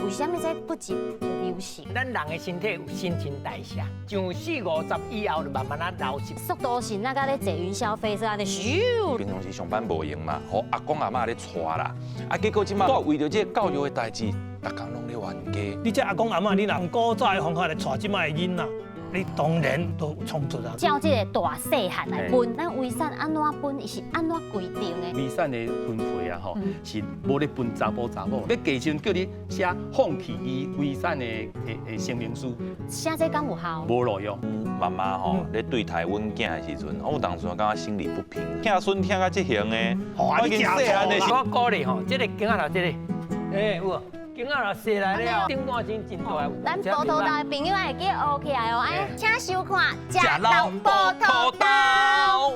為啥物這骨質會流失？咱人的身體有新陳代謝，上四五十以後就慢慢仔流失。速度是那個咧坐雲霄飛車按呢咻。平常時上班無閒嘛，予阿公阿嬤咧帶啦，啊結果這馬為著這個教育的代誌，逐工攏咧冤家。你這阿公阿嬤，你若用古早的方法來帶這擺的囡仔，你當然都有衝突啊。照這個大細漢來分，咱遺產按怎分，是按怎規定的？遺產的分配啊，吼，是無咧分查埔查某，欲繼承叫你寫放棄伊遺產的聲明書。寫這敢有效？無路用。媽媽吼咧對待阮囝的時陣，我有當時感覺心裡不平，疼孫疼到這型的，我已經細漢的時。我鼓勵吼，這個鏡仔頭這個，欸有無？鏡仔頭踅來了，頂半身真大。咱埔頭島的朋友愛記學起來哦，哎，請收看《食老埔頭刀》。